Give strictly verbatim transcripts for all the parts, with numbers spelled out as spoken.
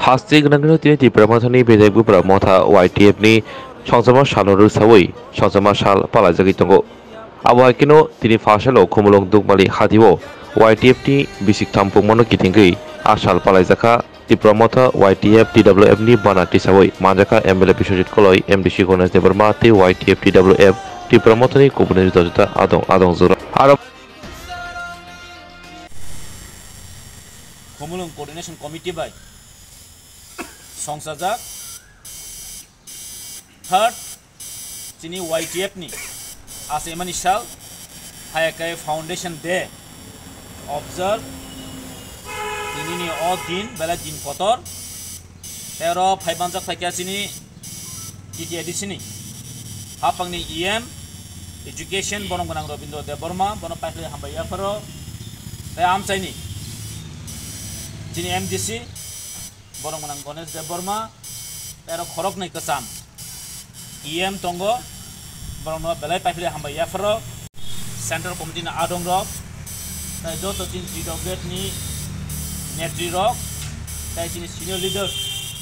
Haste gwnangno tini Tipra Mothani Bejak Bupra Motha Y T F ni songchamo salno rwsawi songchama sal palaijagwi tongo. Abo hai kheno tini pha salo Khumulwng Dukmali hatio Y T F ni bisik thampungmano kitingwi a sal palaijakha. Tipra Motha Y T F T W F ni bana tisawi manjakha M L A Biswajit Koloi, M D C Ganesh Debbarma tei Y T F T W F Tipra Mothani kubuni juda juda adong adong jora. Aro Khumulwng Coordination Committee bai songchajak third chini Y T F ni achaimani sal, hai khe Foundation Day observe tinini o din belai din kotor. Tei oro phai manjak phaikha chini T T A D C ni hapangni E M Education borom gwnang Rabindra Debbarma, bono paikhlai hambai yapharo. Tei amchaini chini M D C borom gwnang Ganesh Debbarma, tei aro khoroknwi kwcham E M tongo, borokno belai paiphlai hambai yapharo. Central Committee ni adong rok, tei joto chini T W F ni netri rok, tei chini senior leaders,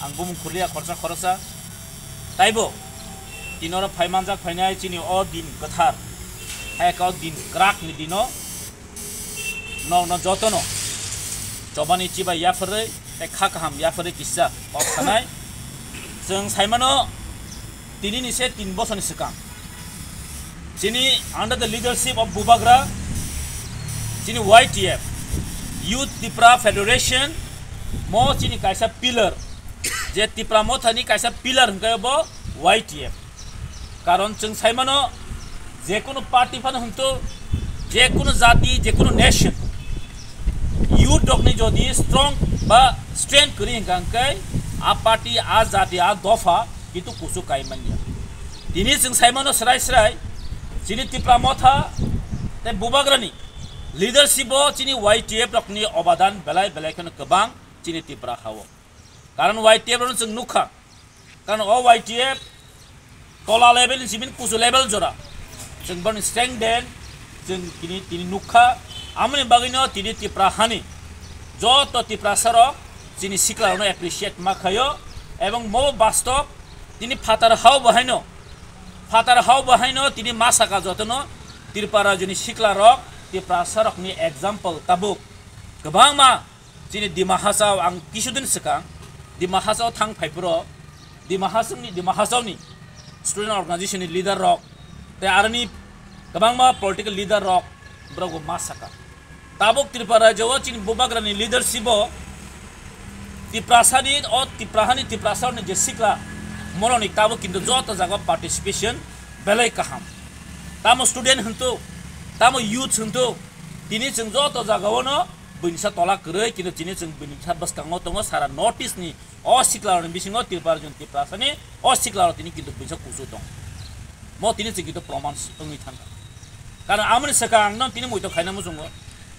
ang bumung khurliya khoroksa khoroksa. Taibo tini oro phai manjak phainai chini o din kwthar, hai khe o din kwrak ni dino nokno jotono chobani chibai yapharwi tei kha kaham yapharwi kisa kok sanai. Chwng saimano tinini se tin bosorni swkang chini under the leadership of Bubagra, chini Y T F, Youth Tipra Federation, mo chini kaisa pillar, je Tipra Mothani kaisa pillar hwnkhe bo Y T F. Karon chwng saimano, jekunu party phano hwnto, jekunu jati, jekunu nation, youth rokni jodi strong ba strength kwrwi hwnkha hwnkhe a party, a jati, a dopha kintu kuchuk kai manya. Tini chwng saimano srai srai, chini Tipra Motha tei Bubagrani leadership o chini Y T F rokni obadan belai belai kheno kwbang chini Tipra hao. Karon Y T F rokno chwng nukha, karon o Y T F tola level ni simi kuchu level jora. Chwng boni strength den, chwng tini, tini nukha. Amoni bagwino tini Tipra hani joto Tiprasa rok chini sikla rokno appreciate ma khaio, ebong mo bastob tini phatar hao bo haino, phatar hao bo haino tini ma saka jotono Tripura rajyoni sikla rok, Tiprasa rokni example tabuk kwbangma. Chini Dima Hasao ang kisudin swkang Dima Hasao thang phaiphuru, Dima Hasao ni, Dima Hasao ni student organization ni leader rok tei aroni kwbangma political leader rok borok bo ma saka. Tabuk Tripura rajyo o chini Bubagra ni leadership o Tiprasa ni, o Tiprahani Tiprasa ni je sikla moroni tabuk kintu joto jaga participation belai kaham. Tamo student hwntu, tamo youth hwntu, tini chwng joto jaga o no buini sa tola kwrwi, kintu chini chwng buini sa bwskango tongo, sara North East ni o sikla rokni bisingo Tripura rajyoni Tiprasani o sikla rok tini kintu buini sa kuchu tongo. Mo tini chwng kintu proman wngwi thangkha. Karon amoni swkang ang no tini muitok khaina muchungo.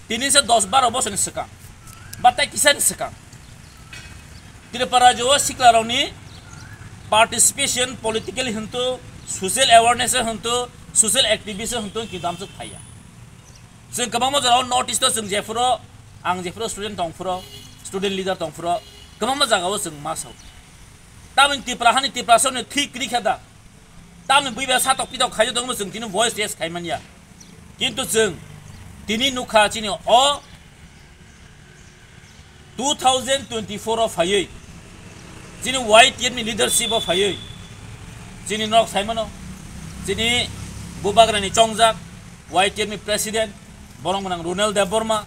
Tini se dos baro bosorni swkang. Ba tei kisani swkang. Tripura rajyo o sikla rokni participation, politically hwntu, social awareness hwntu, social activist hwntu kintu amsuk phaiya. Chwng kwbangma jorao North East o chwng jephuru, ang jephuru student tongphuru, student leader tongphuru, kwbangma jagao chwng ma sao. Tamoni Tipra hani Tiprasani thwi kwrwi khe da? Tamoni buiba satok pitok khaijak tongmo chwng tini voice raise khai manya. Kintu chwng tini nukha chini o two thousand twenty-four o phaiwi, chini Y T F ni leadership o phaiwi, chini nok saimano, chini Bubagrani chongjak Y T F ni president, borok gwnang Ronel Debbarma,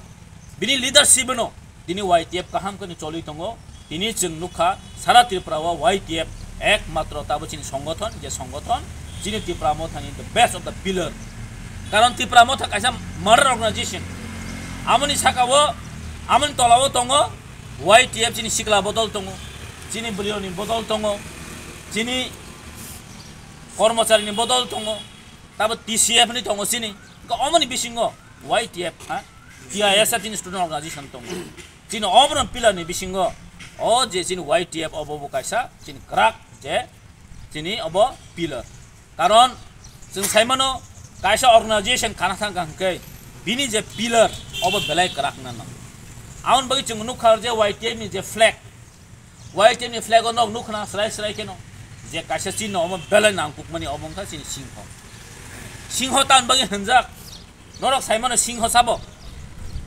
bini leadership no tini Y T F kaham khe choli tongo. Tini chwng nukha, sara Tripura o Y T F ekmatro tabo chini songothon, je songothon chini Tipra Mothani the best of the pillar. Karon Tipra Motha kaisa mother organization. Amoni saka o, amoni tola o tongo Y T F, chini sikla bodol tongo, chini bwrwi rokni bodol tongo, chini kormocharini bodol tongo, tabo T C F ni tongo chini. Omoni bisingo Y T F, ha? T I S F chini student organization tongo. Chini obono pillar ni bisingo O je chini Y T F obo bo kaisa chini kwrak je chini obo pillar. Karon chwng saimano kaisa organization khana thangkha hwnkhe bini je pillar obo belai kwrak nano. Aboni bagwi chwng nukha je Y T F ni je flag, Y T F ni flag o nok nukha na srai srai kheno je kaisa chinno omo belai nangkukmani obo wngkha chini singho. Singho tamni bagwi hwnjak, norok saimano singho sabo?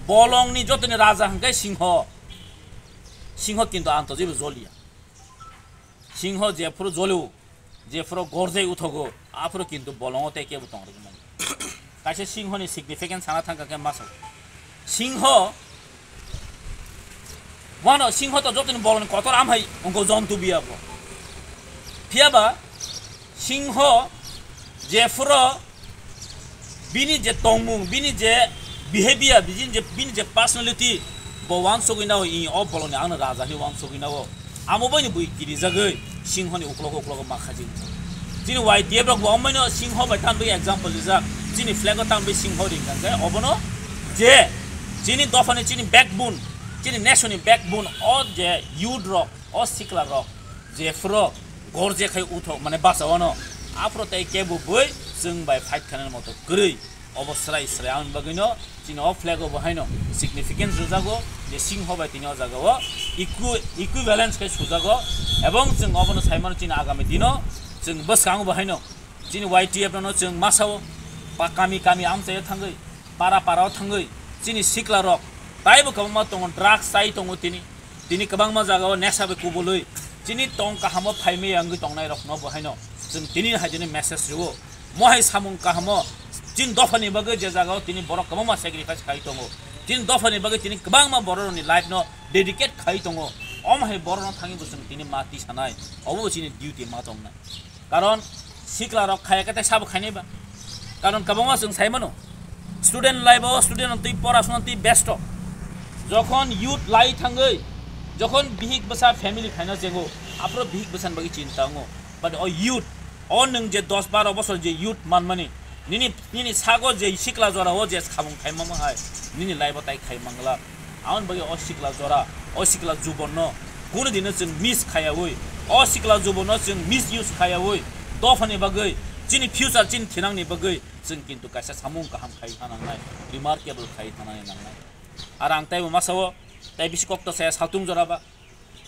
Bolongni jotoni raja hwnkhe singho. Singho kintu anto jebo joliya. Singho jephuru jolio, jephuru gorjai uthogo, aphuru kintu bolongo tei kebo tongrwgwi manya. Kaisa singhoni significance sana thangkha khe masa. Singho, wano singho to jotoni bolongni kotor amhai wngkho jontu biya bo. Phiyaba singho jephuru bini je tongmung, bini je behavior, bini je, bini je personality, bo wansugwi nao, i o bolongni ano raja hinwi wansugwi nao. Amo baino bui kirijagwi singhoni uklogo uklogo ma khajik. Chini Y T F rok bo omoino singho bai tamni example rijak. Chini flag o tamni singho ringkha khe obono je chini dophani chini backbone, chini nation ni backbone o je youth rok, o sikla rok jephuru gorje khai uthok mane bachawano, aphuru tei kebo bui chwng bai fight khainani moto kwrwi. Obo srai srai ang bagwino chini o flag o bo haino significance rwjago je singho bai tini o jaga o equi-, equivalence khe sujago, ebong chwng obono saimano chini agami dino chwng bwskango bo haino chini Y T F no chwng masao pa kami kami amchaio thangwi para para o thangwi chini sikla rok taibo kwbangma tongo, drugs chai tongo tini. Tini kwbangma jagao nesa bai kubului chini tong kahamo phaimaya wngwi tongnai rokno bo haino chwng tini hai jani message rwo. Mo hai samung kahamo chini dophani bagwi je jagao tini borok kwbangma sacrifice khai tongo. Chini dophani bagwi tini kwbangma bororokni life no dedicate khai tongo. Omo hai borokno thangwi bo chwng tini ma tisanai. Obo bo chini duty ma tongnai. Karon sikla rok khaya khe tei sabo khainai ba. Karon kwbangma chwng sai mano. Student life o student twi pora sona twi besto. Jokhon youth lai thangwi, jokhon bihik bwsa family khaina jengo, aphuru bihik bwsani bagwi chinta wngo. But o youth, o nwng je dos baro bosor je youth manmani, nini, nini sago je sikla jora o je samung khaimamo hai, nini life o tai khai mangla. Aboni bagwi o sikla jora, o sikla jubonno kunu dino chwng miss khayawi, o sikla jubonno chwng misuse khayawi, dophani bagwi, chini future, chini thinangni bagwi chwng kintu kaisa samung kaham khai thanangnai, remarkable khai thanani nangnai. Ar ang taibo masao, tai bisi kokto saya saltung jora ba,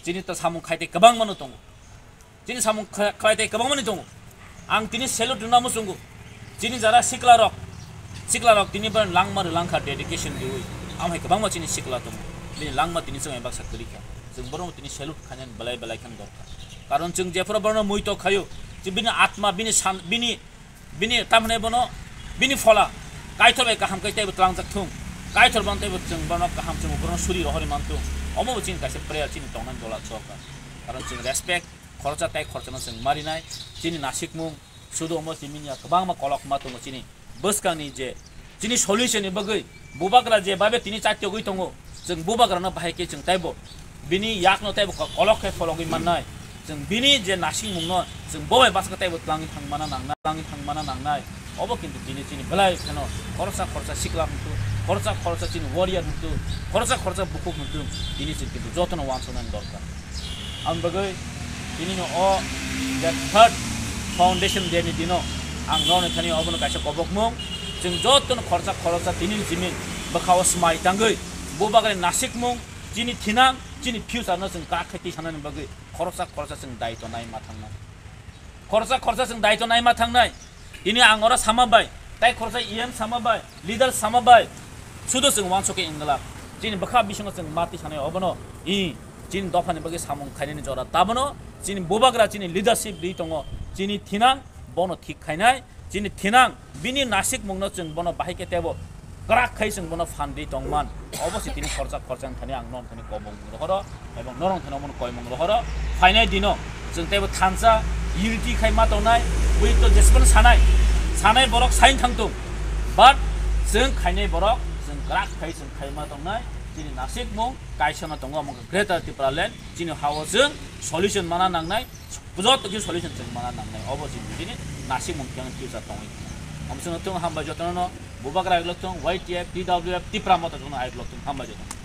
chini ta samung khai tei kwbangmano tongo. Chini samung kha-, khlai tei kwbangmani tongo. Ang tini salute rwna muchungo. Chini jara sikla rok, sikla rok tini borok langma rwlangkha dedication riwi. Amhai kwbangma chini sikla tongo. Bini langma tini chwng baksa kwrwi kha. Chwng borok tini salute khainani belai belai khan dorkar. Karon chwng jephuru borokno muito khaio, chwng bini atma, bini san, bini, bini tamhwnai bono, bini phola Kaitor bai kaham khe teibo tlangjak thung. Kaitor bono teibo chwng borokno kaham chwng borokno suri rohorwi man thung. Omo bo chini kaisa prayer chini tongnani dola chokha. Karon chwng respect, khoroksa tai khoroksano chwng marinai, chini nasikmung, sudu omo chini miya kwbangma kolok ma tongo chini bwskangni je chini solution ni bagwi bubagra je babe tini chatyogwi tongo, chwng bubagrano bahai khe chwng taibo bini yakno taibo ko-, kolok khe phologwi mannai, chwng bini je nasikmungno chwng bo bai bwskang taibo tlangwi thangmana nangnai, tlangwi thangmana nangnai. Obo kintu tini chini belai kheno khoroksa khoroksa sikla hwntu, khoroksa khoroksa chini warrior hwntu, khoroksa khoroksa bukhuk hwntu, tini chwng kintu jotono wansuknani dorkar. Ang bagwi tini no o the third foundation day ni dino ang norni thani obono kaisa kobokmung, chwng jotono khoroksa khoroksa tini ni simi bwkhao swmai tangwi bubagrani nasikmung, chini thinang, chini future no chwng kwrak khe tisanani bagwi khoroksa khoroksa chwng daito nai ma thangnai. Khoroksa khoroksa chwng daito nai ma thangnai. Tini ang oro sama bai, tai khoroksa E M sama bai, leader sama bai, sudo chwng wansuk khe wngla. Chini bwkha bisingo chwng ma tisanai obono, i, chini dophani bagwi samung khainani jora. Tabono chini bubagra chini leadership ri tongo, chini thinang bono thik khainai, chini thinang bini nasikmungno chwng bono bahai khe tebo kwrak khai chwng bono phan ri tongman. Obo se tini khoroksa khoroksa thani ang norok thani kobong rohoro, ebong norok thani omono koimong rohoro. Phainai dino chwng teibo thansa unity khai ma tongnai, bui to jespan sanai, sanai borok sain thang tung, but chwng khainai borok chwng kwrak khai chwng khai ma tongnai. Chini nasikmung kaisa no tongo, omo wngkha Greater Tipraland. Chini hao chwng solution mana nangnai, joto khe solution chwng mana nangnai. Obo chini bini nasikmung khe future tongwi. Omo chwngno thung hambai jotono no, bubagra aiglo thung, Y T F, T W F, Tipra Motha jotono aiglo thung, hambai jotono.